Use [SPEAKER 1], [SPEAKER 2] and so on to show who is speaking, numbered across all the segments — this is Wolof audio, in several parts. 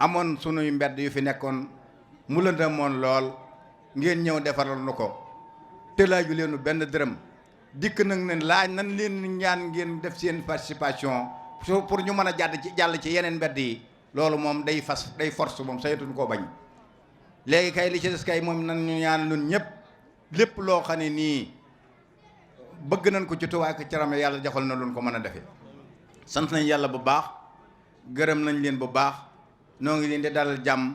[SPEAKER 1] amoon sunuy mbedd yu fi nekkoon mu lëndëmoon lool ngeen ñëw defaral nu ko te laaju leenu benn dërëm dikk nag ne laaj nan leen ñaan ngeen def seen participation pour ñu mën a jàll ci yeneen mbedd yi loolu moom day force moom saytuñu koo bañ léegi kay li ci des kay moom nan ñu ñaan ñun ñëpp lépp loo xam ne nii bëgg nañ ko ci Touba Ca Kanam yàlla joxal na luñ ko mën a defee sant nañ yàlla bu baax gërëm nañ leen bu baax noo ngi leen di dalal jàmm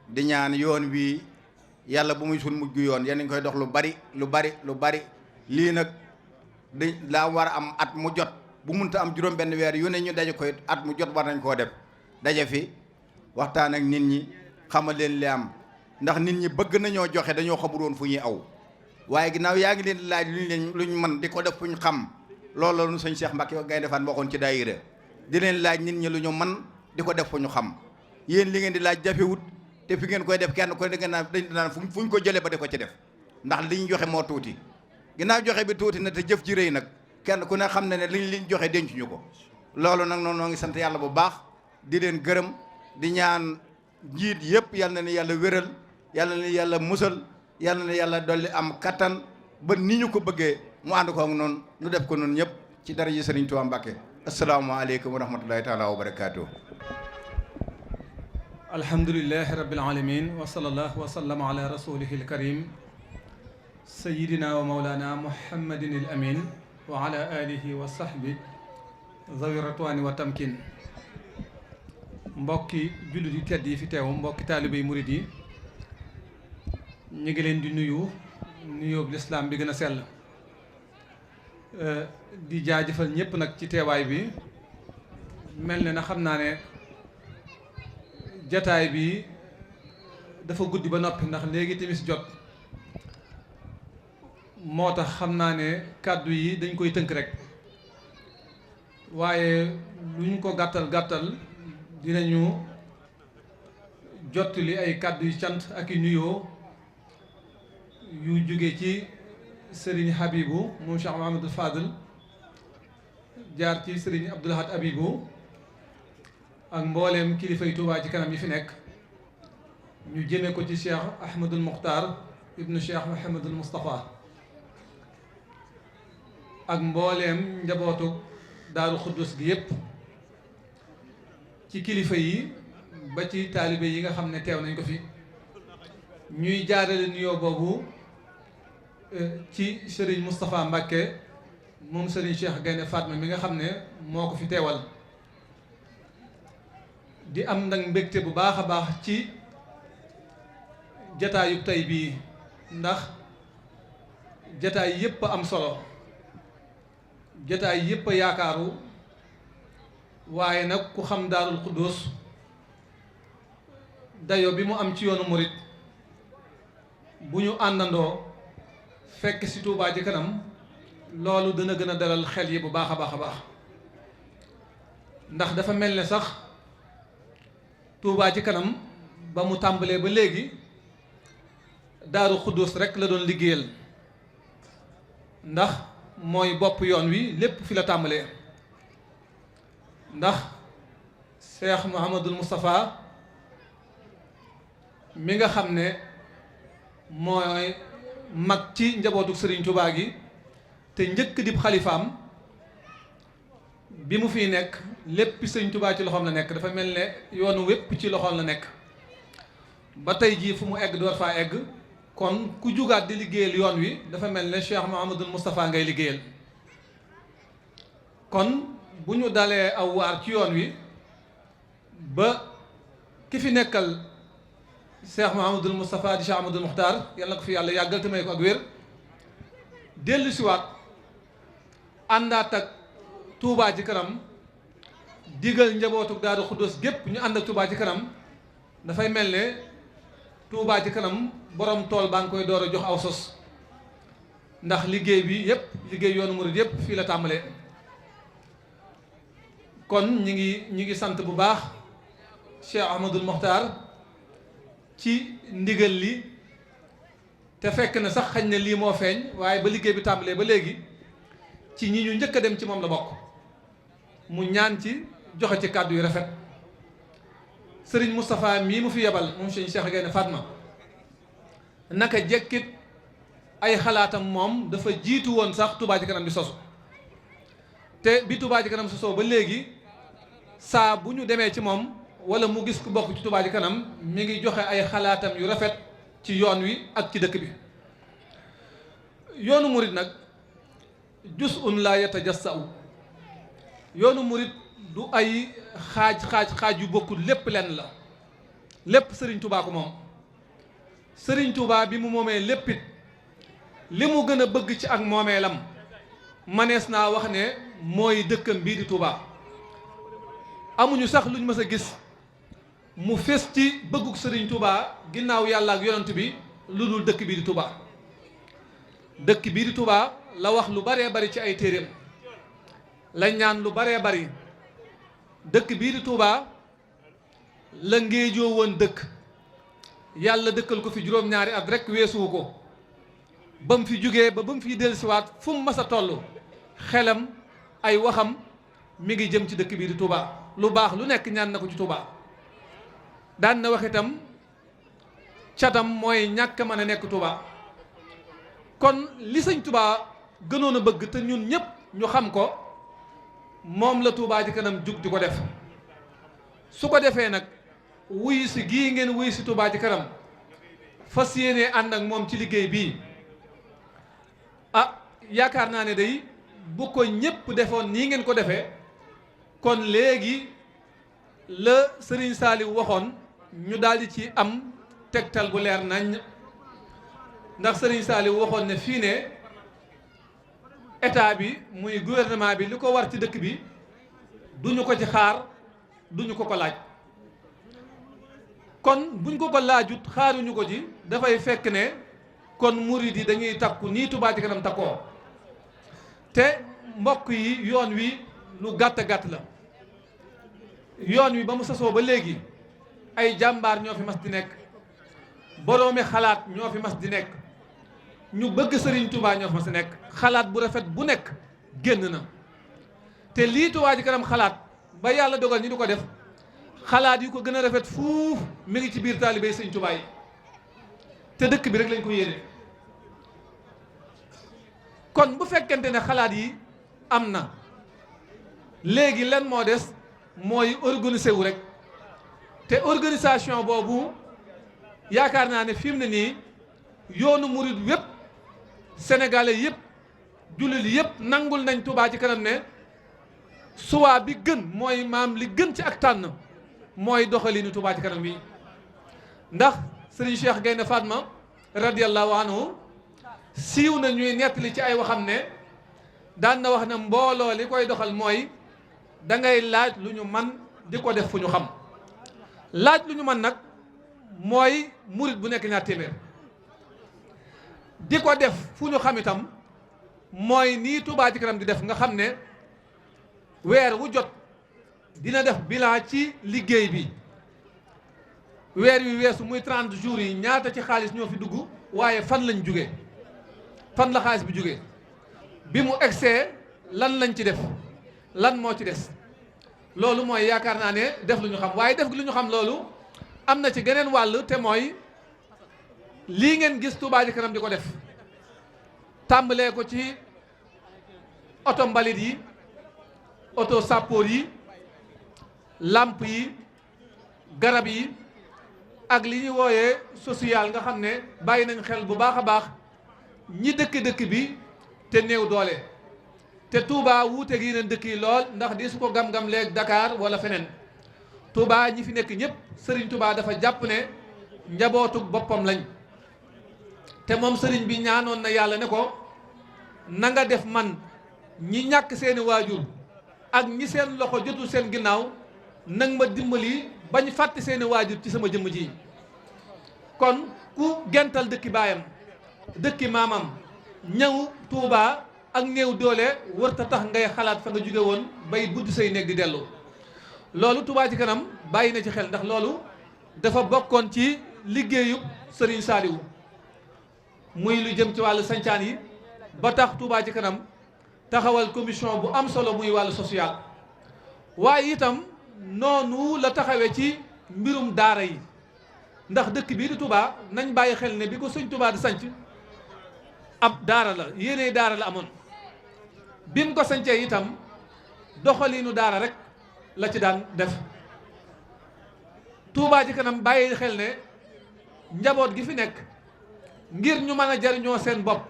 [SPEAKER 1] di ñaan yoon wi yàlla bu muy suñ mujj yoon yéen a ngi koy dox lu bari lii nag laa war a am at mu jot bu munta am juróom benn weer yu ne ñu daje koy at mu jot war nañ koo def daje fi waxtaan ak nit ñi xamal leen li am ndax nit ñi bëgg nañoo joxe dañoo xamul woon fu ñuy aw waaye ginnaaw yaa ngi leen di laaj luñ mën di ko def fu ñu xam loolu la ñu sëñ Cheikh Mbacke Gaynde Fatma waxoon ci daayira di leen laaj nit ñi lu ñu mën di ko def fu ñu xam yéen li ngeen di laaj jafewut te fi ngeen koy def kenn ko dégg naa dañ naan fu ñu ko jëlee ba di ko ci def ndax liñ joxe moo tuuti ginnaaw joxe bi tuuti na te jëf ji rëy nag kenn ku ne xam ne liñ joxe denc ñu ko loolu nag noonu noo ngi sant yàlla bu baax di leen gërëm di ñaan njiit yëpp yal na ne yàlla wéral yàlla na yàlla musal yàlla na yàlla dolli am kattan ba ni ñu ko bëggee mu ànd ko ak noonu nu def ko noonu ñëpp ci dara ji Sëriñ Tuubaa Mbàkke asalaamaaleykum wa rahmatullahi taala wa barakaatu.
[SPEAKER 2] alhamdulilahi rabbil alamin wa sallallahu wa sallama ala rasulihi alkarim sayidina wa maulana muhammadin al amin wa ala alihi wa sahbi zawi ratwani wa tamkin mbokki jullit yi tedd yi fi teew mbokki taalibe yi murid yi ñu ngi leen di nuyoo lislaam bi gën a sell di jaajëfal ñëpp nag ci teewaay bi mel ne na xam naa ne jataay bi dafa guddi ba noppi ndax léegi timis jot moo tax xam naa ne kàddu yi dañ koy tënk rek waaye lu ñu ko gàttal dinañu jottali ay kàddu yu cant ak i nuyoo yu jóge ci Serigne Habibou moom Cheikh Mouhamadou Fadel jaar ci Serigne Abdoul Ahad Habibou ak mbooleem kilifay Touba Ca Kanam yi fi nekk ñu jëme ko ci Cheikh Ahmadul Mukhtar ibnu Cheikh Mouhamadul Moustapha ak mbooleem njabootu Daaru Xuddus gi yépp ci kilifa yi ba ci taalibe yi nga xam ne teew nañ ko fi ñuy jaarale nuyoo boobu ci Serigne Moustapha Mbacke moom Serigne Cheikh Gaynde Fatma mi nga xam ne moo ko fi teewal di am nag mbégte bu baax a baax ci jataayub tey bii ndax jataay yépp am solo jataay yépp a yaakaaru waaye nag ku xam Daarul Xuddus dayo bi mu am ci yoonu murit bu ñu àndandoo fekk ci Touba Ca Kanam loolu dana gën a dalal xel yi bu baax a baax a baax ndax dafa mel ne sax Touba Ca Kanam ba mu tàmbalee ba léegi Daaru Xuddus rekk la doon liggéeyal ndax mooy bopp yoon wi lépp fi la tàmbalee ndax Cheikh Mouhamadul Moustapha mi nga xam ne mooy mag ci njabootu Serigne Touba gi te njëkk di xalifaam bi mu fiy nekk lépp Serigne Touba ci loxoom la nekk dafa mel ne yoonu wépp ci loxoom la nekk ba tey jii fu mu egg door faa egg kon ku jugaat di liggéeyal yoon wi dafa mel ne Cheikh Mouhamadul Moustapha ngay liggéeyal kon bu ñu dalee aw waar ci yoon wi ba ki fi nekkal Cheikh Mouhamadul Moustapha di Cheikh Ahmadul Muxtaar yàlla na ko fi yàlla yàggal te may ko ak wér dellu siwaat àndaat ak Touba Ca Kanam digal njabootu Daaru Xuddus gépp ñu ànd ak Touba Ca Kanam dafay mel ne Touba Ca Kanam borom tool baa ngi koy door a jox aw sos ndax liggéey bi yépp liggéey yoonu murid yépp fii la tàmbalee kon ñi ngi sant bu baax Cheikh Ahmadul Muxtaar ci ndigal li te fekk na sax xañ ne lii moo feeñ waaye ba liggéey bi tàmbalee ba léegi ci ñi ñu njëkk a dem ci moom la bokk mu ñaan ci joxe ci kàddu yu rafet sëriñ Moustapha mii mu fi yebal moom sëriñ Cheikh Gaïndé Fatma naka jekkit ay xalaatam moom dafa jiitu woon sax Touba Ca Kanam di sosu te bi Touba Ca Kanam sosoo ba léegi saa bu ñu demee ci moom wala mu gis ku bokk ci Touba Ca Kanam mi ngi joxe ay xalaatam yu rafet ci yoon wi ak ci dëkk bi. yoonu murit nag juz'un la yatajassa'u yoonu murit du ay xaaj yu bokkul lépp lenn la lépp Serigne Touba ko moom Serigne Touba bi mu moomee léppit li mu gën a bëgg ci ak moomeelam manees naa wax ne mooy dëkkam bii di Touba amuñu sax luñ mës a gis mu fes ci bëgguk Serigne Touba ginnaaw yàlla ak yonent bi lu dul dëkk bii di Touba dëkk bii di Touba la wax lu baree bari ci ay téeréem la ñaan lu baree bari dëkk bii di Touba la ngéejoo woon dëkk yàlla dëkkal ko fi juróom-ñaari at rek weesuwu ko ba mu fi jógee ba mu fi dellusiwaat fu mu mas a toll xelam ay waxam mi ngi jëm ci dëkk bii di Touba lu baax lu nekk ñaan na ko ci Touba daan na wax itam catam mooy ñàkk mën a nekk Touba kon li sëñ Touba gënoon a bëgg te ñun ñëpp ñu xam ko moom la Touba Ca Kanam jug di ko def su ko defee nag wuyu si gii ngeen wuyu si Touba Ca Kanam fas yéenee ànd ak moom ci liggéey bii yaakaar naa ne day bu ko ñëpp defoon nii ngeen ko defee kon léegi la Serigne Saliou waxoon ñu daldi ci am tegtal bu leer nañ ndax Serigne Saliou waxoon ne fii ne état bi muy gouvernement bi li ko war ci dëkk bi duñu ko ci xaar duñu ko laaj kon buñ ko laajut xaaruñu ko ci dafay fekk ne kon murid yi dañuy takku nii Touba Ca Kanam takkoo te mbokk yi yoon wi lu gàtt la yoon wi ba mu sosoo ba léegi ay jàmbaar ñoo fi mas di nekk boroomi xalaat ñoo fi mas di nekk ñu bëgg Serigne Touba ñoo fi mas di nekk xalaat bu rafet bu nekk génn na te lii Touba Ca Kanam xalaat ba yàlla dogal ñi di ko def xalaat yu ko gën a rafet fuuf mi ngi ci biir taalibey Serigne Touba yi te dëkk bi rek lañ ko yéene kon bu fekkente ne xalaat yi am na léegi lan moo des mooy organiser wu rek te organisation boobu yaakaar naa ne fi mu ne nii yoonu murid wépp sénégalais yëpp jullit yëpp nangul nañ Touba Ca Kanam ne suwaa bi gën mooy maam li gën ci ak tànn mooy doxalinu Touba Ca Kanam bi ndax Serigne Cheikh Gaïndé Fatma radiyallahu anhu siiw na ñuy nettali ci ay waxam ne daan na wax ne mbooloo li koy doxal mooy da ngay laaj lu ñu man di ko def fu ñu xam laaj lu ñu man nag mooy murit bu nekk ñaar téeméer di ko def fu ñu xam itam mooy nii Touba Ca Kanam di def nga xam ne weer wu jot dina def bilan ci liggéey bi weer wi weesu muy 30 jours yi ñaata ci xaalis ñoo fi dugg waaye fan lañ jóge fan la xaalis bi jóge bi mu egsee lan lañ ci def lan moo ci des loolu mooy yaakaar naa ne def lu ñu xam waaye def lu ñu xam loolu am na ci geneen wàll te mooy lii ngeen gis Touba Ca Kanam di ko def tàmbalee ko ci oto mbalit yi oto sappoor yi làmp yi garab yi ak li ñuy wooyee social nga xam ne bàyyi nañ xel bu baax a baax ñi dëkk bi te néew doole te Touba wuute gi yeneen dëkk yi lool ndax di su ko gam-gam leeg Dakar wala feneen Touba ñi fi nekk ñëpp Serigne Touba dafa jàpp ne njabootug boppam lañ te moom Serigne bi ñaanoon na yàlla ne ko na nga def man ñi ñàkk seeni waajur ak ñi seen loxo jotul seen ginnaaw nang ma dimbali bañ fàtte seeni waajur ci sama jëmm ji kon ku gental dëkki baayam dëkki maamam ñëw Touba ak néew doole wërta tax ngay xalaat fa nga jóge woon bay budd say néeg di dellu loolu Touba Ca Kanam bàyyi na ci xel ndax loolu dafa bokkoon ci liggéeyu Serigne Saliou muy lu jëm ci wàllu sancaan yi ba tax Touba Ca Kanam taxawal commission bu am solo muy wàllu social waaye itam noonu la taxawee ci mbirum daara yi ndax dëkk bii di Touba nañ bàyyi xel ne bi ko sëñ Touba di sanc ab daara la yéene daara la amoon bi mu ko sancee itam doxaliinu daara rek la ci daan def Touba Ca Kanam bàyyi xel ne njaboot gi fi nekk ngir ñu mën a jariñoo seen bopp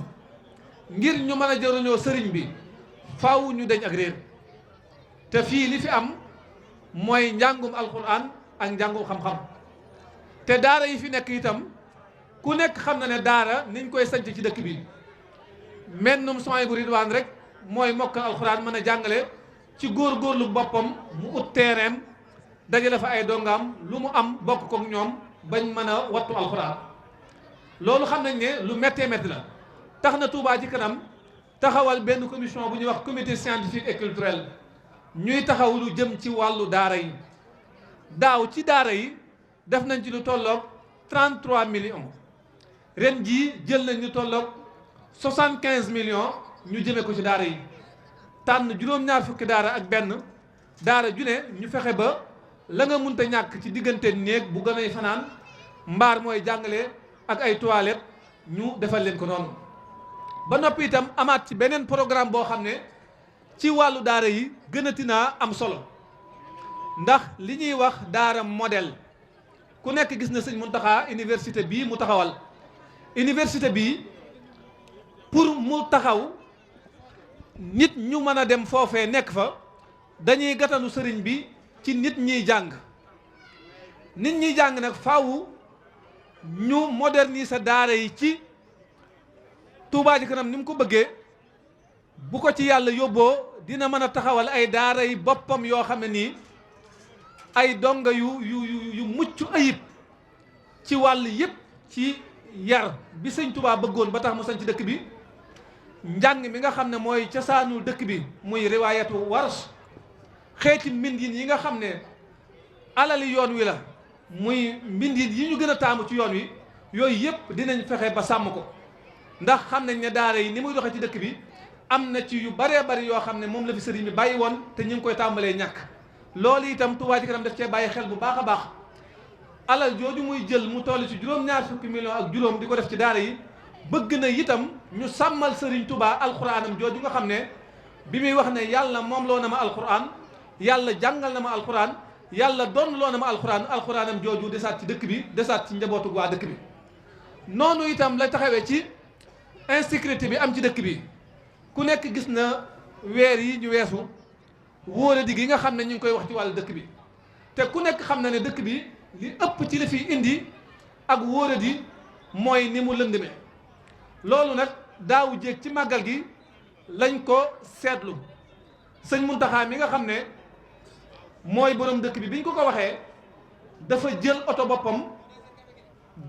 [SPEAKER 2] ngir ñu mën a jariñoo sëriñ bi faaw ñu deñ ak réer te fii li fi am mooy njàngum alxuraan ak njàngum xam-xam te daara yi fi nekk itam ku nekk xam na ne daara niñ koy sanc ci dëkk bi mennum soy bu ridwaan rek mooy mokkal alxuraan mën a jàngale ci góor-góorlu boppam mu ut terrain dajale fa ay dongaam lu mu am bokk ko ñoom bañ mën a wattu alxuraan loolu xam nañ ne lu méttee métti la tax na Touba Ca Kanam taxawal benn commission bu ñuy wax comité scientifique et culturel ñuy taxaw lu jëm ci wàllu daara yi daaw ci daara yi def nañ ci lu tolloog 33 millions ren jii jël nañ lu tolloog 75 millions ñu jëmee ko ci daara yi tànn juróom-ñaar fukki daara ak benn daara ju ne ñu fexe ba la nga munta ñàkk ci diggante néeg bu gën a fanaan mbaar mooy jàngale ak ay toilettes ñu defal leen ko noonu ba noppi itam amaat ci beneen programme boo xam ne ci wàllu daara yi gënati naa am solo ndax li ñuy wax daara modèle ku nekk gis na sëñ Muntaxa université bii mu taxawal université bii pour mu taxaw nit ñu mën a dem foofee nekk fa dañuy gatanu sëriñ bi ci nit ñiy jàng nit ñiy jàng nag faaw ñu moderniser daara yi ci Touba Ca Kanam ni mu ko bëggee bu ko ci yàlla yóbboo dina mën a taxawal ay daara yi boppam yoo xam ne nii ay donga yu mucc ayib ci wàll yépp ci yar bi sëñ Touba bëggoon ba tax mu sañ ci dëkk bi njàng mi nga xam ne mooy cosaanul dëkk bi muy riwaayatu Warsh xeeti mbindin yi nga xam ne alali yoon wi la muy mbindin yi ñu gën a taamu ci yoon wi yooyu yëpp dinañ fexe ba sàmm ko ndax xam nañ ne daara yi ni muy doxee ci dëkk bi am na ci yu baree bari yoo xam ne moom la fi sëriñ bi bàyyi woon te ñu ngi koy tàmbalee ñàkk loolu itam Touba Ca Kanam daf cee bàyyi xel bu baax a baax alal jooju muy jël mu toll ci juróom-ñaar fukki millions ak juróom di ko def ci daara yi bëgg na itam ñu sàmmal sëriñ Touba alxuraanam jooju nga xam ne bi muy wax ne yàlla moom loo na ma alxuraan yàlla jàngal na ma alxuraan yàlla doon loo na ma alxuraanam jooju desaat ci dëkk bi desaat ci njabootu waa dëkk bi noonu itam la taxawee ci insécurité bi am ci dëkk bi ku nekk gis na weer yi ñu weesu wóoradi gi nga xam ne ñu ngi koy wax ci wàllu dëkk bi te ku nekk xam na ne dëkk bi li ëpp ci li fi indi ak wóoradi mooy ni mu lëndëme loolu nag daawu jéeg ci màggal gi lañ ko seetlu sëñ Muntaxa mi nga xam ne mooy borom dëkk bi biñ ko waxee dafa jël oto boppam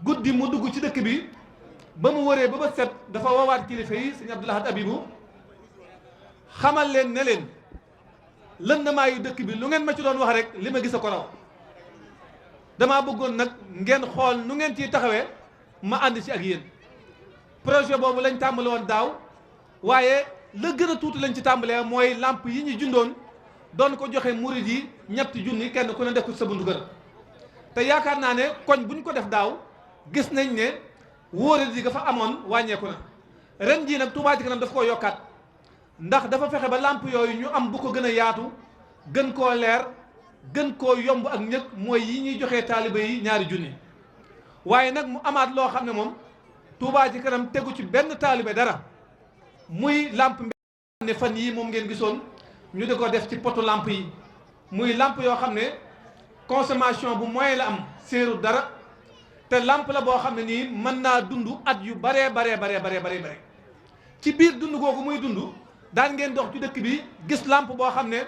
[SPEAKER 2] guddi mu dugg ci dëkk bi ba mu wëree ba bët set dafa woowaat kilifa yi sëñ Abdou Lahad Abibu xamal leen ne leen lëndamaayu dëkk bi lu ngeen ma ci doon wax rek li ma gis a ko raw damaa bëggoon nag ngeen xool nu ngeen ciy taxawee ma ànd ci ak yéen projet boobu lañ tàmbale woon daaw waaye la gën a tuuti lañ ci tàmbalee mooy lamp yi ñu jundoon doon ko joxe murid yi ñetti junni kenn ku ne def ko sa buntu kër te yaakaar naa ne koñ bu ñu ko def daaw gis nañ ne wóoradi ga fa amoon wàññeeku na ren jii nag Touba Ca Kanam daf koo yokkaat ndax dafa fexe ba lamp yooyu ñu am bu ko gën a yaatu gën koo leer gën koo yomb ak ñëg mooy yi ñuy joxee taaliba yi ñaari junni waaye nag mu amaat loo xam ne moom Touba Ca Kanam tegu ci benn taalibe dara muy lamp ne fan yii moom ngeen gisoon ñu di ko def ci potu lamp yi muy lamp yoo xam ne consommation bu moyen la am séeru dara te lamp la boo xam ne nii mën naa dund at yu baree bare ci biir dund googu muy dund daan ngeen dox ci dëkk bi gis lamp boo xam ne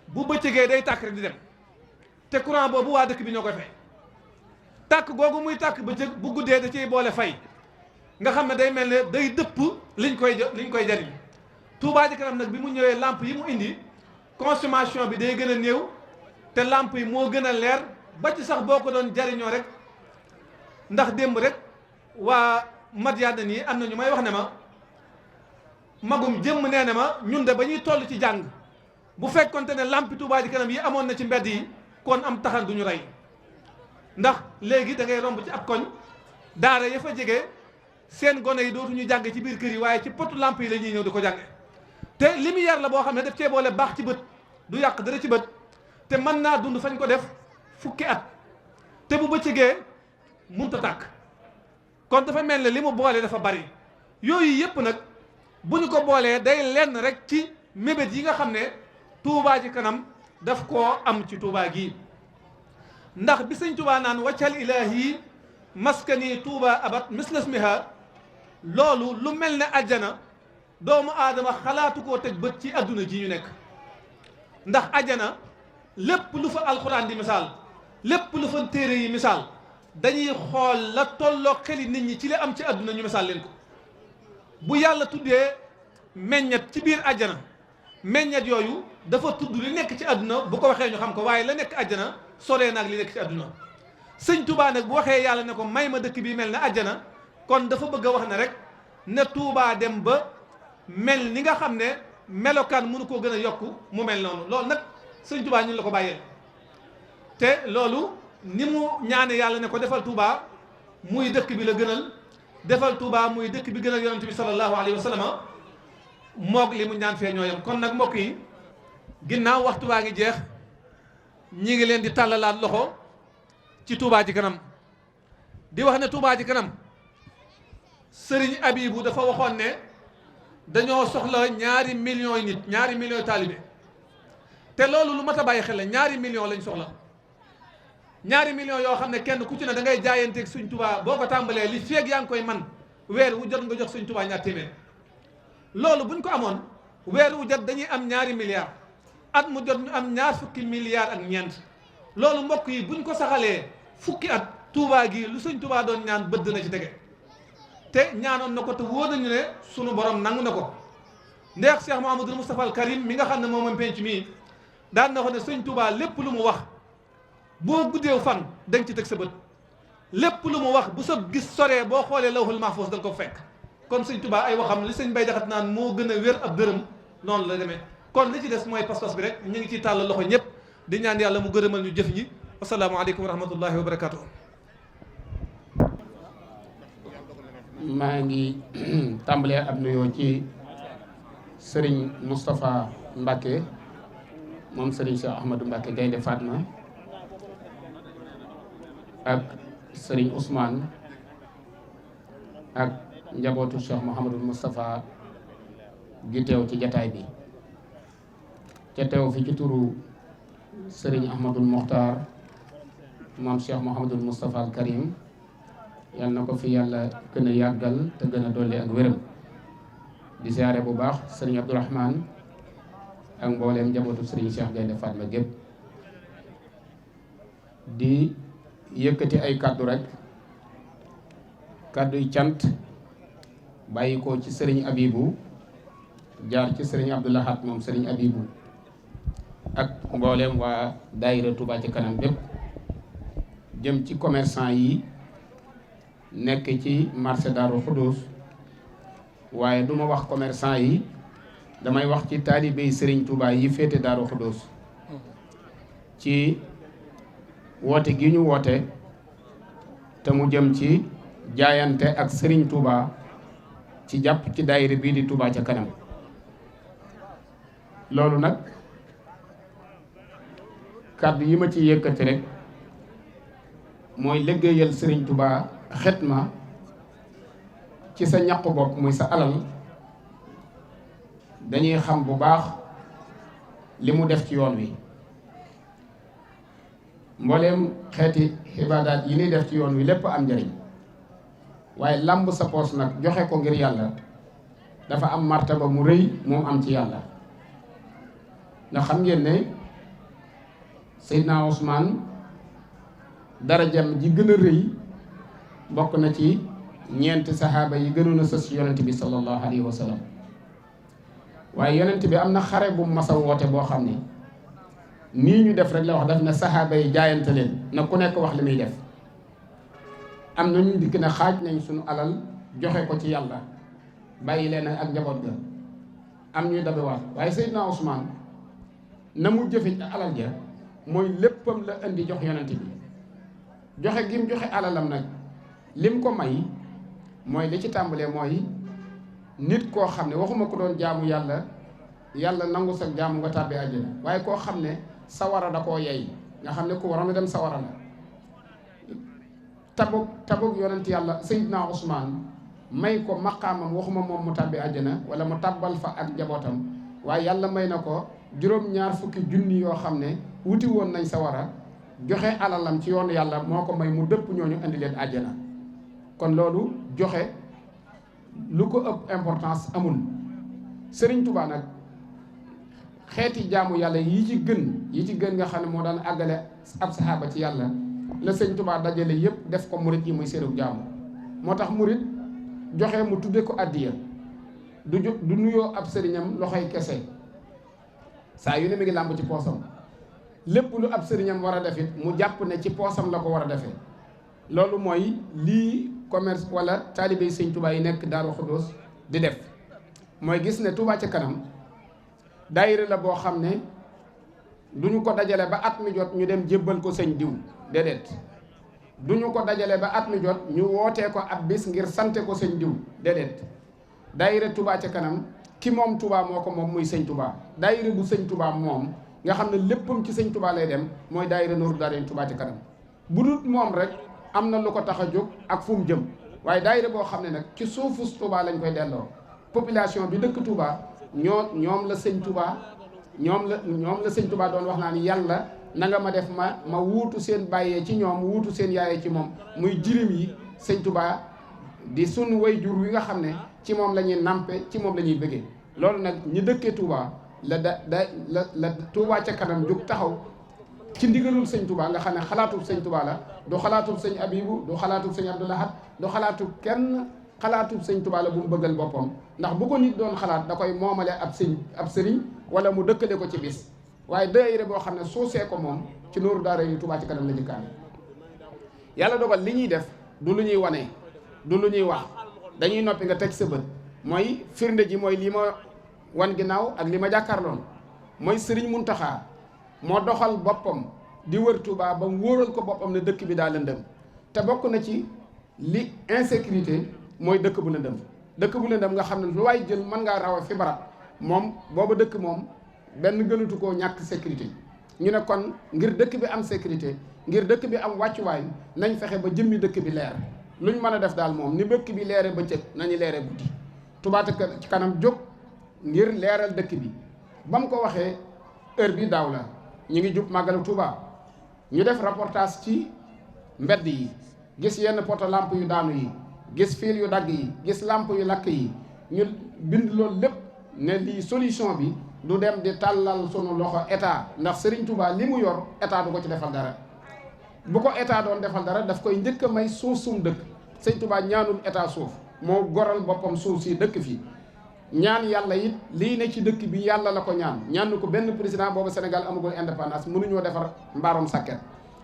[SPEAKER 2] bu bëccëgee day tàkk rek di dem te courant boobu waa dëkk bi ñoo koy fay tàkk googu muy tàkk bëccëg bu guddee da ciy boole fay nga xam ne day mel ne day dëpp liñ koy jariñ Touba Ca Kanam nag bi mu ñëwee lamp yi mu indi consommation bi day gën a néew te lamp yi moo gën a leer ba ci sax boo ko doon jariñoo rek ndax démb rek waa Madiana nii am na ñu may wax ne ma magum jëmm nee na ma ñun de ba ñuy toll ci jàng bu fekkonte ne lampi Touba Ca Kanam yi amoon na ci mbedd yi kon am taxan duñu rey ndax léegi da ngay romb ci ab koñ daara ya fa jege seen gone yi dootuñu jàng ci biir kër yi waaye ci potu lamp yi la ñuy ñëw di ko jànge te lumière la boo xam ne daf cee boole baax ci bët du yàq dara ci bët te mën naa dund fañ ko def fukki at te bu bëccëgee munta tàkk kon dafa mel ne li mu boole dafa bari yooyu yëpp nag bu ñu ko boolee day lenn rek ci mébét yi nga xam ne Touba ci kanam daf koo am ci Touba gii ndax bi sëñ Touba naan waccal ilaahi maskani Touba abat mislasmiha loolu lu mel ne àjjana doomu aadama xalaatu koo teg bët ci adduna ji ñu nekk ndax àjjana lépp lu fa alxuraan di misaal lépp lu fa téere yi misaal dañuy xool la tolloo xeli nit ñi ci li am ci adduna ñu misaal leen ko bu yàlla tuddee meññet ci biir àjjana meññet yooyu dafa tudd li nekk ci àdduna bu ko waxee ñu xam ko waaye la nekk àjjana soree naag li nekk ci àdduna sëñ Touba nag bu waxee yàlla ne ko may ma dëkk bi mel ne àjjana kon dafa bëgg a wax ne rek ne Touba dem ba mel ni nga xam ne melokaan mënu koo gën a yokk mu mel noonu loolu nag sëñ Touba ñun la ko bàyyee te loolu ni mu ñaane yàlla ne ko defal Touba muy dëkk bi la gënal defal Touba muy dëkk bi gënal yonent bi sallallahu alayhi wa sallam moog li mu ñaan fee ñooyam kon nag mbokk yi ginnaaw waxtu waa ngi jeex ñi ngi leen di tàllalaat loxo ci Touba ci kanam di wax ne Touba ci kanam sëriñ Abibu dafa waxoon ne dañoo soxla ñaari millions yi nit ñaari millions taalibe te loolu lu mat a bàyyi xel la ñaari millions lañ soxla ñaari millions yoo xam ne kenn ku ci ne da ngay jaayanteeg suñ Touba boo ko tàmbalee li feeg yaa ngi koy man weer wu jot nga jox suñ Touba ñaar téeméer loolu buñ ko amoon weer wu jot dañuy am ñaari milliards at mu jot ñu am ñaar fukki milliards ak ñeent loolu mbokk yi buñ ko saxalee fukki at Touba gi lu suñ Touba doon ñaan bëdd na ci tege te ñaanoon na ko te wóor nañu ne sunu borom nangu na ko ndeex Cheikh Mouhamadoul Moustapha al Karim mi nga xam ne moom penc mii daan na ko ne sëñ Touba lépp lu mu wax boo guddeew fan da nga ci teg sa bët lépp lu mu wax bu sa gis soree boo xoolee lawhul mahfuz da nga ko fekk kon sëñ Touba ay waxam li sëñ Bay Jaxate naan moo gën a wér ab dërëm noonu la demee kon li ci des mooy pas-pas bi rek ñu ngi ciy tàllal loxo ñëpp di ñaan yàlla mu gërëmal ñu jëf ñi asalaamaaleykum wa rahmatullahi wa barakatuh
[SPEAKER 3] maa ngi tàmbalee ab nuyoo ci Serigne Moustapha Mbacke moom Serigne Cheikh Ahmadou Mbacke Gaynde Fatma ak Serigne Ousmane ak njabootu Cheikh Mouhamadou Moustapha gi teew ci jataay bi te teew fi ci turu Serigne Ahmadou Mokhtar moom Cheikh Mouhamadou Moustapha al Karim yal na ko fi yàlla gën a yàggal te gën a dolli ak wéram di siyaare bu baax Serigne Abdourahmane ak mbooleem njabootu Serigne Cheikh Gaynde Fatma gépp di yëkkati ay kàddu rek kàdduy cant bàyyi ko ci Serigne Abibu jaar ci Serigne Abdoulahat moom Serigne Abibu ak mbooleem waa daayira Touba ci kanam bépp jëm ci commerçant yi nekk ci marché Darou Khoudoss waaye du ma wax commerçant yi damay wax ci taalibey Serigne Touba yi féete Darou Khoudoss ci woote gi ñu woote te mu jëm ci jaayante ak Serigne Touba ci jàpp ci daayira bii di Touba ca kanam loolu nag kàddu yi ma ci yëkkati rek mooy liggéeyal Serigne Touba xetma ci sa ñaqu bopp muy sa alal dañuy xam bu baax li mu def ci yoon wi mbooleem xeeti xibaadaat yi ñuy def ci yoon wi lépp am njëriñ waaye làmb sa poos nag joxe ko ngir yàlla dafa am martaba mu rëy moom am ci yàlla ndax xam ngeen ne Seydina Ousmane darajam ji gën a rëy bokk na ci ñeenti saxaaba yi gënoon a sës ci yonent bi sallallahu alayhi wa sallam waaye yonent bi am na xare bu mas a woote boo xam ne nii ñu def rek la wax daf na saxaaba yi jaayante leen na ku nekk wax li muy def am na ñu dikk ne xaaj nañ suñu alal joxe ko ci yàlla bàyyi leen ak njaboot ga am ñuy dabewaat waaye Seydina Ousmane na mu jëfe alal ja mooy léppam la indi jox yonent bi joxe gim joxe alalam nag lim ko may mooy li ci tàmbalee mooy nit koo xam ne waxuma ko doon jaamu yàlla yàlla nangu sa jaamu nga tàbbee àjjana waaye koo xam ne sawara da koo yey nga xam ne ku waroon a dem sawara la tabuk yonent yàlla Seydina Ousmane may ko maqaamam waxuma moom mu tàbbee àjjana wala mu tàbbal fa ak njabootam waaye yàlla may na ko juróom-ñaar fukki junni yoo xam ne wuti woon nañ sawara joxe alalam ci yoonu yàlla moo ko may mu dëpp ñooñu indi leen àjjana kon loolu joxe lu ko ëpp importance amul. Sëriñ Tuubaa nag xeeti jaamu yàlla yi ci gën nga xam ne moo daan àggale ab saxaaba ci yàlla la Sëriñ Tuubaa dajale yépp def ko murit yi muy seenu jaamu moo tax murit joxe mu tudde ko addiya du nuyoo ab sëriñam loxoy kese saa yu ne mi ngi làmb ci poosam lépp lu ab sëriñam war a def it mu jàpp ne ci poosam la ko war a defee loolu mooy lii commerce wala taalibey Sëriñ Tuubaa yi nekk Daaru Xudoos di def mooy gis ne Touba ca kanam daayira la boo xam ne duñu ko dajale ba at mi jot ñu dem jébbal ko sëñ diw déedéet duñu ko dajale ba at mi jot ñu wootee ko ab bis ngir sante ko sëñ diw déedéet daayira Touba ca kanam ki moom Touba moo ko moom muy sëñ Touba daayira bu sëñ Touba moom nga xam ne léppam ci sëñ Touba lay dem mooy daayira Nooru Daarayni Touba ca kanam bu dul moom rek am na lu ko tax a jóg ak fu mu jëm waaye daayira boo xam ne nag ci suufu Touba lañ koy delloo population bi dëkk Touba ñoom la sëñ Touba ñoom la sëñ Touba doon wax naa ni yàlla na nga ma def ma wuutu seen bàyyee ci ñoom wuutu seen yaayee ci moom muy jirim yi sëñ Touba di sunu way jur wi nga xam ne ci moom la ñuy nampe ci moom la ñuy bëggee loolu nag ñi dëkkee Touba la Touba ca kanam jóg taxaw ci ndigalul sëñ Touba nga xam ne xalaatub sëñ Touba la du xalaatub sëñ Abibu du xalaatub sëñ Abdou Lahad du xalaatub kenn xalaatub sëñ Touba la bu mu bëggal boppam ndax bu ko nit doon xalaat da koy moomale ab sëriñ wala mu dëkkale ko ci bis waaye daayira boo xam ne suusee ko moom ci Nooru Daarayni Touba ci kanam la jëkkaane yàlla dogal li ñuy def du lu ñuy wane du lu ñuy wax dañuy noppi nga teg sa bët mooy firnde ji mooy lii ma wan ginnaaw ak li ma jàkkaarloon mooy Sëriñ Muntaxa moo doxal boppam di wër Touba ba mu wóoral ko boppam ne dëkk bi daa lëndëm te bokk na ci li insécurité mooy dëkk bu lëndëm nga xam ne lu waay jël mën ngaa raw fi barab moom booba dëkk moom benn gënatu koo ñàkk sécurité ñu ne kon ngir dëkk bi am sécurité ngir dëkk bi am wàccuwaay nañ fexe ba jëmmi dëkk bi leer luñ mën a def daal moom ni dëkk bi leere bëccëg nañu leere guddi Touba ci kanam jóg ngir leeral dëkk bi ba mu ko waxee heure bi daaw la ñu ngi jub màggalu Touba ñu def reportage ci mbedd yi gis yenn poto lampe yu daanu yi gis fil yu dagg yi gis lampe yu lakk yi ñu bind loolu lépp ne lii solution bi du dem di tàllal sunu loxo état ndax Serigne Touba li mu yor état du ko ci defal dara bu ko état doon defal dara daf koy njëkk a may suuf sum dëkk Serigne Touba ñaanul état suuf moo goral boppam suuf si dëkk fii ñaan yàlla it lii ne ci dëkk bi yàlla la ko ñaan ko benn président boobu Sénégal amagul indépendance mënuñoo defar mbaarum sàkket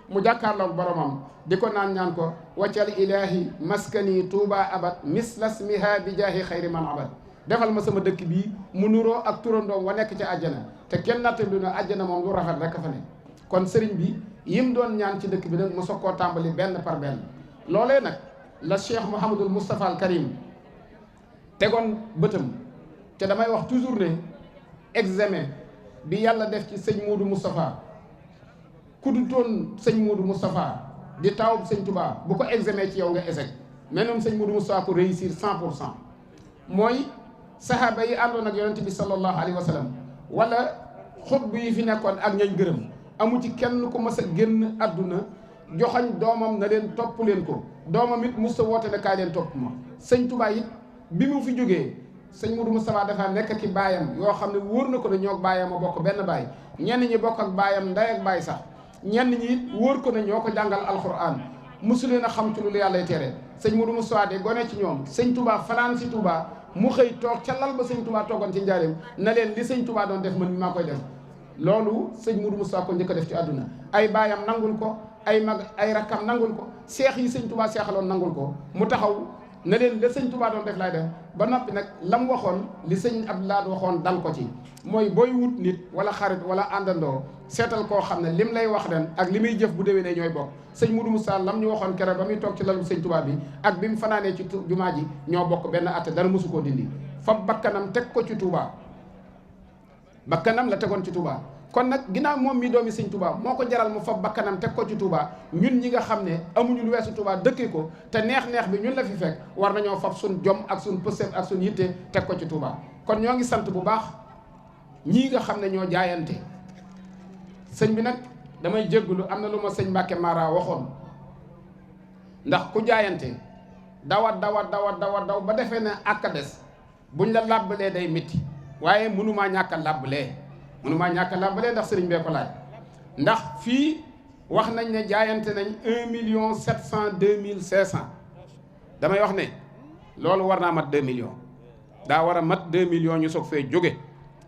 [SPEAKER 3] mu jàkkaarloog boromam di ko ñaan ko waccal ilahi maskani Touba abad mislasmiha bi jaahi xayri man abad defal ma sama dëkk bii mu nuroo ak turandoom wa nekk ci àjjana te kenn nattalu na àjjana moom lu rafet rek fa ne kon sëriñ bi yim doon ñaan ci dëkk bi nag mu soog koo tàmbali benn par benn loolee nag la Cheikh Mouhamadul Moustapha al Karim tegoon bëtam te damay wax toujours ne examen bi yàlla def ci sëñ Modou Moustapha ku du toon sëñ Modou Moustapha di taawub sëñ Touba bu ko examen ci yow nga échec mais ñoom sëñ Modou Moustapha ko réussir 100% mooy sahaaba yi àndoon ak yonent bi sallallahu alayhi wa sallam wala xutbu yi fi nekkoon ak ñañ gërëm amu ci kenn ku mas a génn àdduna joxañ doomam na leen topp leen ko doomam it musta woote ne kaay leen topp ma sëñ Touba it bi mu fi jógee sëñ Modou Moustapha dafa nekk ki baayam yoo xam ne wóor na ko ne ñoo baayam a bokk benn baay ñenn ñi bokk ak baayam ndey ak baay sax ñenn ñi it wóor ko ne ñoo ko jàngal alquran mosu leen a xam ci lu yàlla tere sëñ Modou Moustapha de gone ci ñoom sëñ Touba fanaan si Touba mu xëy toog ca lal ba sëñ Touba toogoon ci njaareem na leen li sëñ Touba doon def man mi maa koy def loolu sëñ Modou Moustapha ko njëkk a def ci àdduna ay baayam nangul ko ay mag ay rakkam nangul ko seex yi sëñ Touba seexaloon nangul ko mu taxaw ne leen la sëñ Touba doon def laay def ba noppi nag lam waxoon li sëñ Abdoulaye waxoon dal ko ci mooy booy wut nit wala xarit wala àndandoo seetal koo xam ne lim lay wax ren ak li muy jëf bu déwénee ñooy bokk sëñ Moudou Moussa lam ñu waxoon keroog ba muy toog ci lalu sëñ Touba bi ak bi mu fanaanee ci jumaa ji ñoo bokk benn atte dara mosu koo dindi fab bakkanam teg ko ci Touba bakkanam la tegoon ci Touba kon nag ginnaaw moom mi doomi sëñ Touba moo ko jaral mu fab bakkanam teg ko ci Touba ñun ñi nga xam ne amuñu lu weesu Touba dëkkee ko te neex-neex bi ñun la fi fekk war nañoo fab suñ jom ak suñ pësef ak suñ yitte teg ko ci Touba kon ñoo ngi sant bu baax ñii nga xam ne ñoo jaayante sëñ bi nag damay jéggulu am na lu ma sëñ Mbàkke Mara waxoon ndax ku jaayante daw ba defee ne ak a des buñ la làbbalee day métti waaye mënumaa ñàkk a làbbalee ndax sëriñ bee ko laaj ndax fii wax nañ ne jaayante nañ 1.702.500 damay wax ne loolu war naa mat 2 millions daa war a mat 2 millions ñu soog fee jóge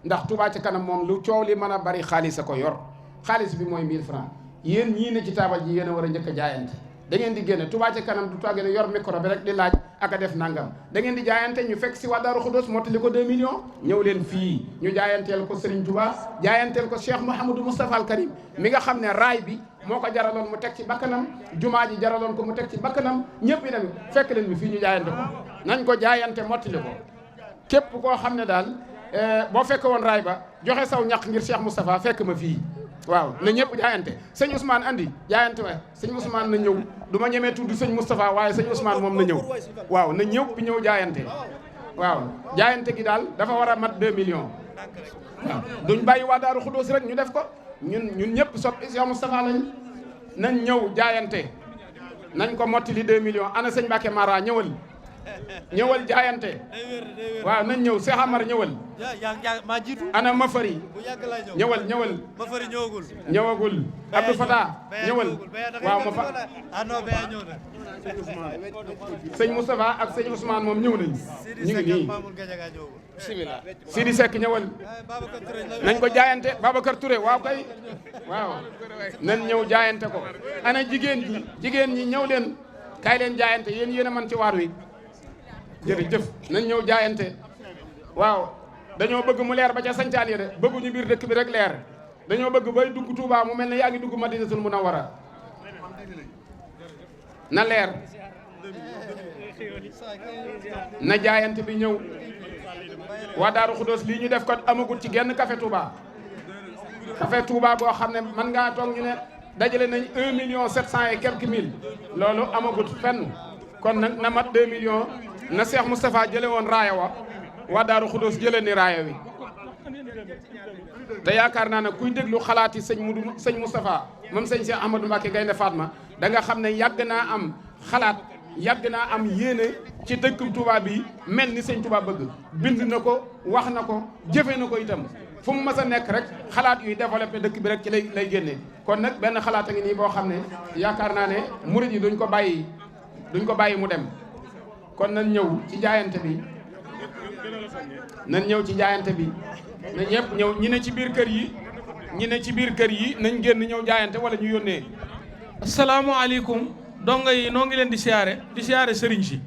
[SPEAKER 3] ndax Touba ca kanam moom lu coow li mën a bari xaalis a ko yor xaalis bi mooy 1000 francs yéen ñii ne ci taabal ji yéen a war a njëkk a jaayante da ngeen di génne Touba ca kanam du toogee ne yor micro bi rek di laaj ak a def nangam da ngeen di jaayante ñu fekk si waa Daaru Xudoos mottali ko 2 millions ñëw leen fii ñu jaayanteel ko Serigne Touba jaayanteel ko Cheikh Mouhamadou Moustapha Al Karim mi nga xam ne raay bi moo ko jaraloon mu teg ci bakkanam jumaa ji jaraloon ko mu teg ci bakkanam ñëpp yi dem fekk leen mi fii ñu jaayante ko nañ ko jaayante mottali ko képp koo xam ne daal boo fekk woon raay ba joxe saw ñaq ngir Cheikh Moustapha fekk ma fii waaw na ñëpp jaayante sëñ Ousmane andi jaayante waaye sëñ Ousmane na ñëw du ma ñemee tudd sëñ Moustapha waaye sëñ Ousmane moom na ñëw waaw na ñëpp ñëw jaayante waaw jaayante gi daal dafa war a mat 2 millions waaw duñ bàyyi waa Daaru Xudoos rek ñu def ko ñun ñëpp soppi Cheikh Moustapha lañ nañ ñëw jaayante nañ ko mottali 2 millions ana sëñ Mbacke Mara ñëwal jaayante waaw nañ ñëw Cheikh Amar ñëwal ana Mafari ñëwal
[SPEAKER 4] Mafari
[SPEAKER 3] ñëwagul Abdou Fatah ñëwal waaw ma fa sëñ Moustapha ak sëñ Ousmane moom ñëw nañ ñu ngi nii Sidi Seck ñëwal nañ ko jaayante Babacar Touré waaw kay waaw nañ ñëw jaayante ko ana jigéen ñi ñëw leen kaay leen jaayante yéen a man ci waar wi jërëjëf nañ ñëw jaayante waaw dañoo bëgg mu leer ba ca sañcaan yi de bëgguñu biir dëkk bi rek leer dañoo bëgg bay dugg Touba mu mel ne yaa ngi dugg Madinatul Munawwara na leer na jaayante bi ñëw waa Daaru Xudoos lii ñu def ko amagut ci genn café Touba boo xam ne mën ngaa toog ñu ne dajale nañ 1.700.000 et quelques mille loolu amagut fenn kon nag na mat 2 millions na Cheikh Moustapha jële woon raaya waa Daaru Xudoos jële ni raaya wi te yaakaar naa ne kuy déglu xalaati sëñ Moustapha moom sëñ Cheikh Ahmadou Mbacké Gaynde Fatma da nga xam ne yàgg naa am xalaat yàgg naa am yéene ci dëkk Touba bi mel ni sëñ Touba bëgg bind na ko wax na ko jëfe na ko itam fu mu mës a nekk rek xalaat yuy développé dëkk bi rek ci lay génne kon nag benn xalaat a ngi nii boo xam ne yaakaar naa ne murid yi duñ ko bàyyi mu dem kon nañ ñëw ci jaayante bi na ñëpp ñëw ñi ne ci biir kër yi nañ génn ñëw jaayante wala ñu yónnee.
[SPEAKER 2] asalaamaaleykum donga yi noo ngi leen di siyaare sëriñ si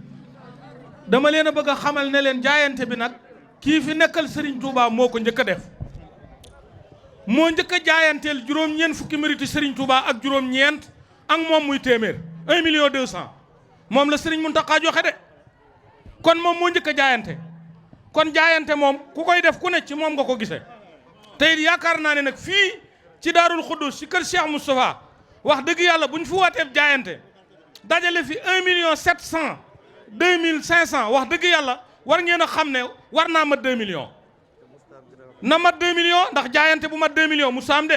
[SPEAKER 2] dama leen a bëgg a xamal ne leen jaayante bi nag kii fi nekkal sëriñ Touba moo ko njëkk a def moo njëkk a jaayanteel juróom-ñeent fukki mérite sëriñ Touba ak juróom-ñeent ak moom muy téeméer 1.200.000 moom la sëriñ Mountakha joxe de kon moom moo njëkk a jaayante kon jaayante moom ku koy def ku ne ci moom nga ko gisee te it yaakaar naa ne nag fii ci Daarul Xuddus ci kër Cheikh Moustapha wax dëgg yàlla bu ñu fi wooteef jaayante dajale fi 1.702.500 wax dëgg yàlla war ngeen a xam ne war naa mat 2 millions na mat 2 millions ndax jaayante bu mat 2 millions mu saam de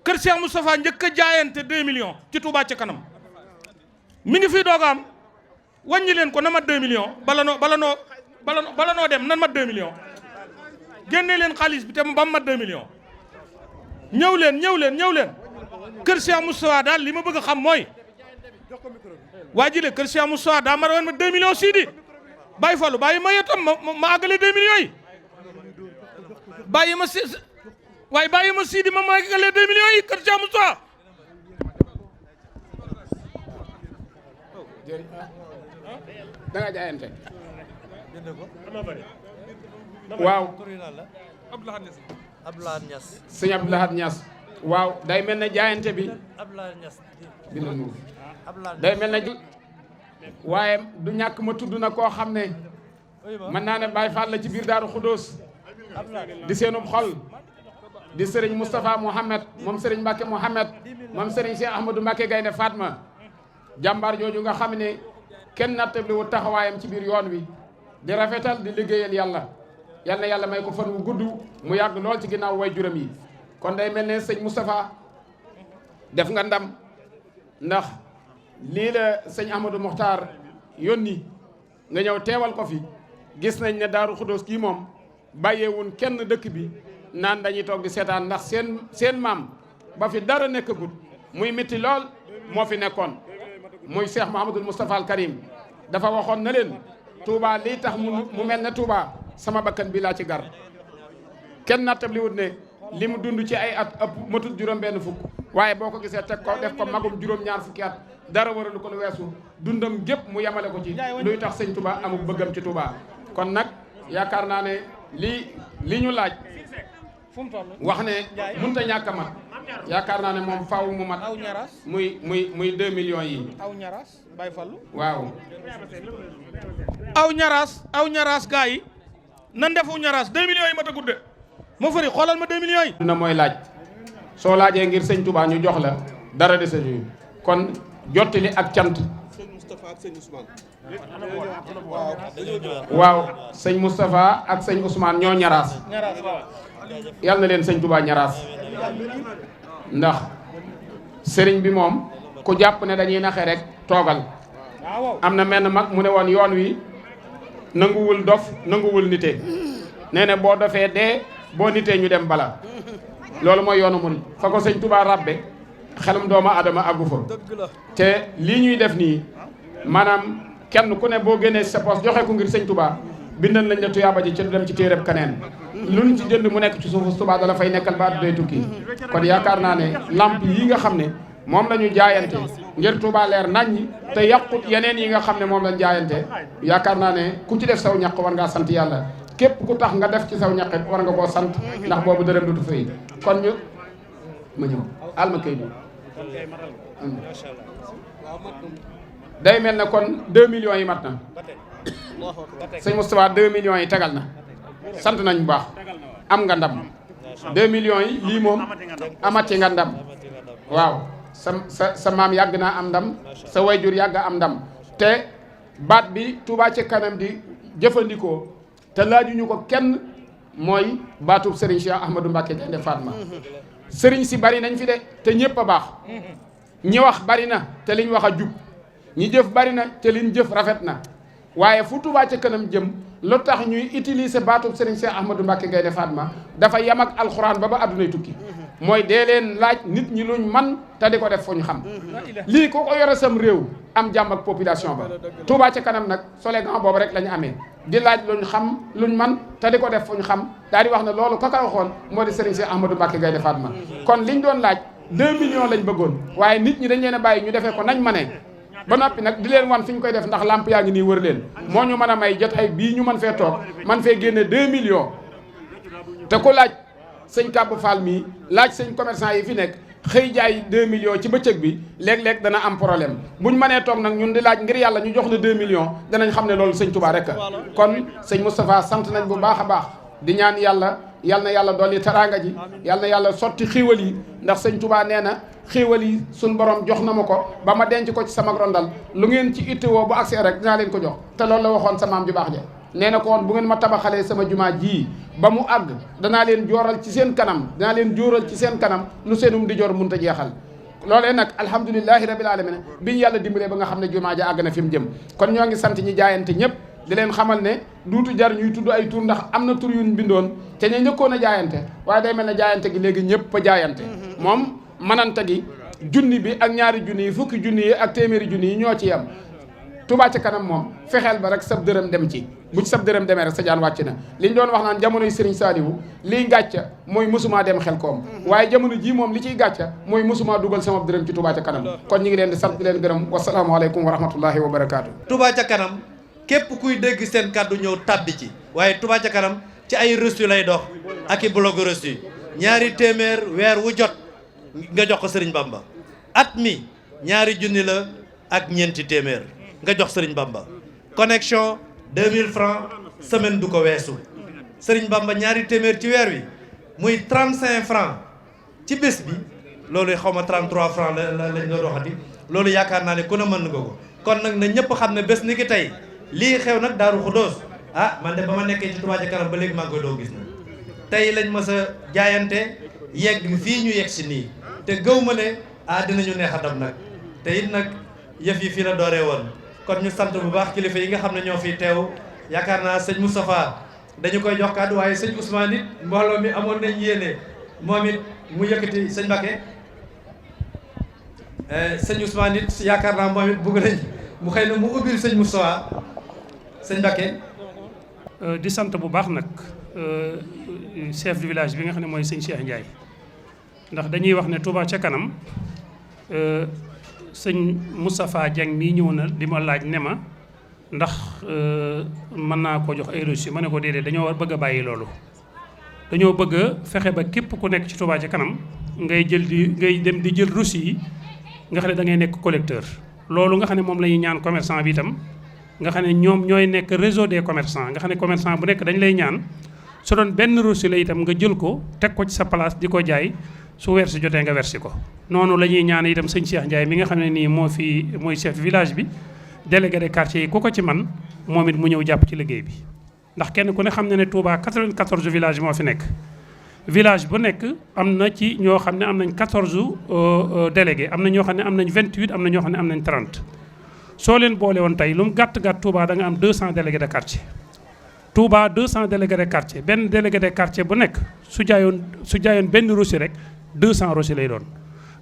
[SPEAKER 2] kër Cheikh Moustapha njëkk a jaayante 2 millions ci Touba ca kanam mi ngi fii doog a am wàññi leen ko na mat 2 millions bala noo dem nan mat 2 millions génne leen xaalis bi te ba mu mat 2 millions ñëw leen kër Cheikh Moustapha daal li ma bëgg a xam mooy waa ji le kër Cheikh Moustapha daa mar woon ma 2 millions Sidi bàyyi Fallou bàyyi ma yetam ma àggale 2 millions yi bàyyi ma Sidi ma àggale 2 millions yi kër Cheikh Moustapha
[SPEAKER 3] da nga jaayante waaw sëñ Abdou Lahad Niass waaw day mel ne jaayante bi day mel ne waaye du ñàkk ma tudd na koo xam ne mën naa ne Baye Fall la ci biir Daaru Xudóos di seenub xol di sëriñ Moustapha Mouhamed moom sëriñ Mbacke Mouhamed moom sëriñ Cheikh Ahmadou Mbacke Gaynde Fatma jàmbaar jooju nga xam ne kenn nattabli wu taxawaayam ci biir yoon wi di rafetal di liggéeyal yàlla yal na yàlla may ko fan wu gudd mu yàgg lool ci ginnaaw way juram yi kon day mel ne sëñ Moustapha def nga ndam ndax lii la sëñ Ahmadou Mokhtar yónni nga ñëw teewal ko fi gis nañ ne Daaru Xudóos kii moom bàyyeewun kenn dëkk bi naan dañuy toog di seetaan ndax seen maam ba fi dara nekkagut muy métti lool moo fi nekkoon muy Cheikh Mouhamadoul Moustapha al Karim dafa waxoon na leen Touba lii tax mu mel ne Touba sama bakkan bi laa ci gar kenn nattabli wut ne li mu dund ci ay at ëpp matul juróom-benn fukk waaye boo ko gisee teg ko def ko magum juróom-ñaar fukki at dara waralu ko lu weesu dundam gépp mu yemale ko ci luy tax sëñ Touba amul bëggam ci Touba kon nag yaakaar naa ne li ñu laaj wax ne mënut a ñàkk a mat yaakaar naa ne moom faaw mu mat muy 2 millions yi
[SPEAKER 4] aw ñaras Baye Fallou
[SPEAKER 3] waaw
[SPEAKER 4] aw ñaras gars yi nan defu ñaras 2 millions yi mat a gudde ma fëri xoolal ma 2 millions yi
[SPEAKER 3] dina mooy laaj soo laajee ngir sëñ Touba ñu jox la dara de sañu kon jottali ak cant
[SPEAKER 5] sëñ Moustapha ak sëñ Ousmane
[SPEAKER 3] waaw sëñ Moustapha ak sëñ Ousmane ñoo ñaraas yal na leen sëñ Touba ñaraas ndax sëriñ bi moom ku jàpp ne dañuy naxe rek toogal am na menn mag mu ne woon yoon wi nanguwul dof nanguwul nite nee na boo dofee dee boo nitee ñu dem bala loolu mooy yoonu murid fa ko sëñ Touba rabbe xelum doomu adama àggu fa te lii ñuy def nii maanaam kenn ku ne boo génnee sa poos joxe ko ngir sëñ Touba bindal nañ la tuyaaba ji ci du dem ci téereb kaneen luñ ci jënd mu nekk ci suufu Touba dala fay nekkal ba day tukki kon yaakaar naa ne lamp yi nga xam ne moom la ñu jaayante ngir Touba leer naññi te yàqut yeneen yi nga xam ne moom lañ jaayante yaakaar naa ne ku ci def saw ñaq war ngaa sant yàlla képp ku tax nga def ci saw ñaqit war nga koo sant ndax boobu dërëm du fay kon ñu ma ñëw alma kay bi day mel ne kon 2 millions yi mat na sëñ Moustapha 2 millions yi tegal na sant nañ bu baax am nga ndam 2 millions yi lii moom amati nga ndam waaw sa maam yàgg naa am ndam sa wayjur yàgg am ndam te baat bi Touba ci kanam di jëfandikoo te laajuñu ko kenn mooy baatub Serigne Cheikh Ahmadou Mbacke Gaynde Fatma Serigne si bari nañ fi de te ñëpp a baax ñi wax bari na te liñ wax a jub ñi jëf bari na te liñ jëf rafet na waaye fu Touba ca kanam jëm lu tax ñuy utiliser baatub Serigne Cheikh Ahmadou Mbacke Gaynde Fatma dafa yam ak alxuraan ba addunay tukki mooy dee leen laaj nit ñi luñ man te di ko def fu ñu xam lii ku ko yore sam réew am jàmm ak population ba Touba ca kanam nag slogan boobu rek la ñu amee di laaj luñ xam luñ man te di ko def fu ñu xam daal di wax ne loolu ka waxoon moo di Serigne Cheikh Ahmadou Mbacke Gaynde Fatma kon liñ doon laaj 2 millions lañ bëggoon waaye nit ñi dañ leen a bàyyi ñu defee ko nañ manee ba noppi nag di leen wan fi ñu koy def ndax lamp yaa ngi nii wër leen moo ñu mën a may jot ay bii ñu mën fee toog man fee génne 2 millions te ku laaj sëñ Kàbb Fall mii laaj sëñ commerçant yi fi nekk xëy jaay 2 millions ci bëccëg bi léeg-léeg dana am problème buñ mënee toog nag ñun di laaj ngir yàlla ñu jox la 2 millions danañ xam ne loolu sëñ Touba rek kon sëñ Moustapha sant nañ bu baax a baax di ñaan yàlla yal na yàlla dolli teraanga ji yal na yàlla sotti xiiwal yi ndax sëñ Touba nee na xiiwal yi suñ borom jox na ma ko ba ma denc ko ci sama rondal lu ngeen ci ittewoo bu accès rek dinaa leen ko jox te loolu la waxoon sa maam ju baax ja nee na ko woon bu ngeen ma tabaxalee sama jumaa ji ba mu àgg danaa leen jooral ci seen kanam danaa leen jóoral ci seen kanam lu seenum di joor mënut a jeexal loolee nag alhamdulilahi rabil alamin biñu yàlla dimbalee ba nga xam ne jumaa ja àgg na fi mu jëm kon ñoo ngi sant ñi jaayante ñëpp di leen xamal ne duutu jar ñuy tudd ay tur ndax am na tur yuñ bindoon te ñu njëkkoon a jaayante waaye day mel ne jaayante gi léegi ñëpp a jaayante moom manante gi junni bi ak ñaari junni yi fukki junni yi ak téeméeri junni yi ñoo ci yem Touba ca kanam moom fexeel ba rek sab dërëm dem ci bu ci sab dërëm demee rek sa jaan wàcc na liñ doon wax naan jamonoy Serigne Saliou liy gàcca mooy mosumaa dem xel koom waaye jamono jii moom li ciy gàcca mooy mosumaa dugal sama dërëm ci Touba ca kanam kon ñu ngi leen di sant di leen gërëm wasalaamaaleykum wa rahmatullahi wa barakaatu.
[SPEAKER 6] Touba ca kanam képp kuy dégg seen kàddu ñëw tàbbi ci waaye Touba ca kanam ci ay reçu lay dox ak i blog reçu 2 téeméer weer wu jot nga jox ko Serigne Bamba at mi 2 junni la ak 4 téeméer nga jox Serigne Bamba connexion 2000 francs semaine du ko weesu Serigne Bamba 2 téeméer ci weer wi muy 35 francs ci bés bi loolu xaw ma 33 francs la lañ doon waxati loolu yaakaar naa ne ku ne mën nga ko kon nag na ñëpp xam ne bés ni ki tey lii xew nag Daaru Xudoos man de ba ma nekkee ci Touba ca kanam ba léegi maa ngi koy doo gis na tey lañ ma sa jaayante yegg fii ñu yegg si nii te gëw ma ne dinañu neex a dab nag te it nag yëf yi fii la dooree woon kon ñu sant bu baax kilifa yi nga xam ne ñoo fiy teew yaakaar naa sëñ Moustapha dañu koy jox kàddu waaye sëñ Ousmane it mbooloo mi amoon nañ yéene moom it mu yëkkati sëñ Mbacké sëñ Ousmane it yaakaar naa moom it bëgg nañ mu xëy na mu ubbil sëñ Moustapha sëñ Mbacké
[SPEAKER 7] di sant bu baax nag chef du village bi nga xam ne mooy sëñ Cheikh Ndiaye ndax dañuy wax ne Touba ca kanam sëñ Moustapha Dieng mii ñëw na di ma laaj ne ma ndax mën naa ko jox ay reçu ma ne ko déedéet dañoo war bëgg a bàyyi loolu dañoo bëgg a fexe ba képp ku nekk ci Touba ca kanam ngay dem di jël reçu yi nga xam ne da ngay nekk collecteur loolu nga xam ne moom la ñuy ñaan commerçant bi itam nga xam ne ñoom ñooy nekk réseau des commerçants nga xam ne commerçant bu nekk dañ lay ñaan su doon benn reçu la itam nga jël ko teg ko ci sa place di ko jaay su wersi jotee nga wersi ko noonu la ñuy ñaan itam sëñ Cheikh Ndiaye mi nga xam ne nii mooy chef village bi délégué de quartier yi ku ko ci man moom it mu ñëw jàpp ci liggéey bi ndax kenn ku ne xam ne ne Touba 94 village moo fi nekk village bu nekk am na ci ñoo xam ne am nañ 14 délégué am na ñoo xam ne am nañ 28 am na ñoo xam ne am nañ 30 soo leen boole woon tey lu mu gàtt-gàtt Touba da nga am 200 délégués de quartier Touba 200 délégués de quartier benn délégué de quartier bu nekk su jaayoon benn reçu rek 200 reçu lay doon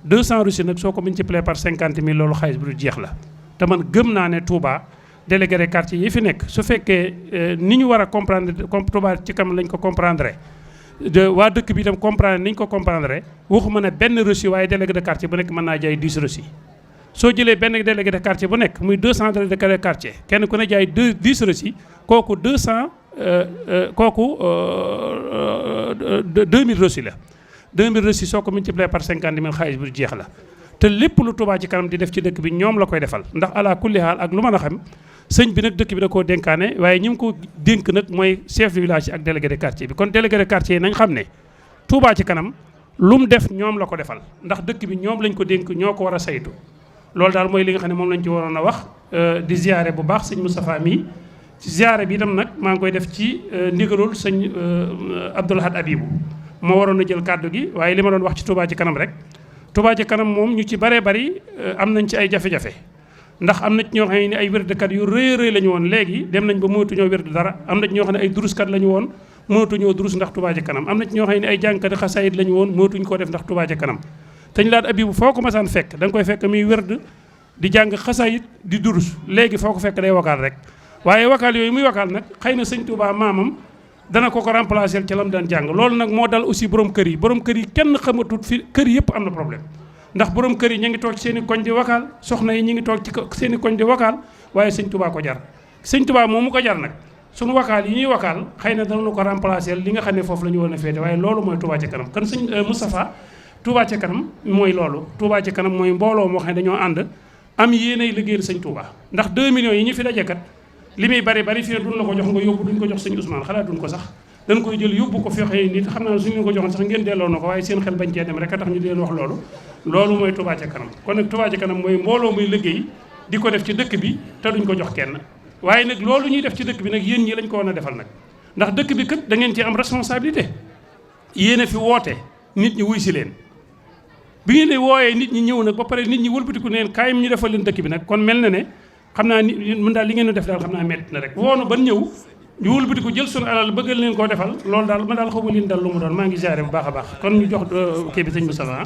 [SPEAKER 7] 200 reçu nag soo ko multiplié par 50 000 loolu xaalis bu du jeex la te man gëm naa ne Touba délégué de quartier yi fi nekk su fekkee ni ñu war a comprendre comme Touba ci kam lañ ko comprendre waa dëkk bi itam comprendre ni ñu ko comprendre waxuma ne benn reçu waaye délégué de quartier bu nekk mën naa jaay 10 reçu soo jëlee benn délégué de quartier bu nekk muy 200 délégué de quartier kenn ku ne jaay 10 reçu kooku 2000 reçu la 2000 reçu soo ko multiplié par 50 000 xaalis bu jeex la te lépp lu Touba ci kanam di def ci dëkk bi ñoom la koy defal ndax ala kulli haal ak lu mën a xam sëñ bi nag dëkk bi da koo dénkaane waaye ñi mu ko dénk nag mooy chef de village ak délégué de quartier bi kon délégué de quartier yi nañ xam ne Touba ci kanam lu mu def ñoom la ko defal ndax dëkk bi ñoom lañ ko dénk ñoo ko war a saytu loolu daal mooy li nga xam ne moom lañ ci waroon a wax di ziare bu baax sëñ Moustapha mii ci ziare bi itam nag maa ngi koy def ci ndigalul sëñ Abdoul Ahad Abibou moo waroon a jël kàddu gi waaye li ma doon wax ci Touba ci kanam rek Touba ci kanam moom ñu ci baree bari am nañ ci ay jafe-jafe ndax am na ci ñoo xam ne ay wérdkat yu rëy rëy la ñu woon léegi dem nañ ba mënatuñoo wérd dara am na ci ñoo xam ne ay duruskat la ñu woon mënatuñoo durus ndax Touba ci kanam am na ci ñoo xam ne ay jàngkati xasaayid la ñu woon mënatuñ koo def ndax Touba ci kanam te ñu laat Abibu foo ko masaan fekk da nga koy fekk muy wérd di jàng xasaayid di durus léegi foo ko fekk day wakaal rek waaye wakaal yooyu muy wakaal nag xëy na sëñ Touba maamam dana ko remplacer ci lam daan jàng loolu nag moo dal aussi borom kër yi kenn xamatut fi kër yëpp am na problème ndax borom kër yi ñu ngi toog ci seen i koñ di wakaal soxna yi ñu ngi toog ci seen i koñ di wakaal waaye sëñ Touba ko jar sëñ Touba moom mu ko jar nag suñu wakaal yi ñuy wakaal xëy na danañu ko remplacer li nga xam ne foofu la ñu woon a féete waaye loolu mooy Touba ca kanam kon sëñ Moustapha Touba ca kanam mooy loolu Touba ca kanam mooy mbooloo moo xam ne dañoo ànd am yéenay liggéeyal sëñ Touba ndax 2 millions yi ñu fi dajekat li muy bari fii duñ la ko jox nga yóbbu duñ ko jox sëñ Ousmane xalaat duñ ko sax dañ koy jël yóbbu ko fexe nit xam naa suñu ko joxoon sax ngeen delloo na ko waaye seen xel bañ cee dem rek a tax ñu di leen wax loolu mooy Touba ca kanam kon nag Touba ca kanam mooy mbooloo muy liggéey di ko def ci dëkk bi te duñ ko jox kenn waaye nag loolu ñuy def ci dëkk bi nag yéen ñi lañ ko war a defal nag ndax dëkk bi kat da ngeen ci am responsabilité yéen a fi woote nit ñi wuy si leen bi ngeen di wooyee nit ñi ñëw nag ba pare nit ñi wëlbatiku neen kaay ñu defal leen dëkk bi nag kon mel na ne xam naa ni mën daal li ngeen def daal xam naa metti na rek woonu ban ñëw ñu wëlbatiku jël sunu alal bëggal leen koo defal loolu daal ma daal xamu leen dal lu mu doon maa ngi jaare bu baax a baax kon ñu jox kii bi sëñ Moustapha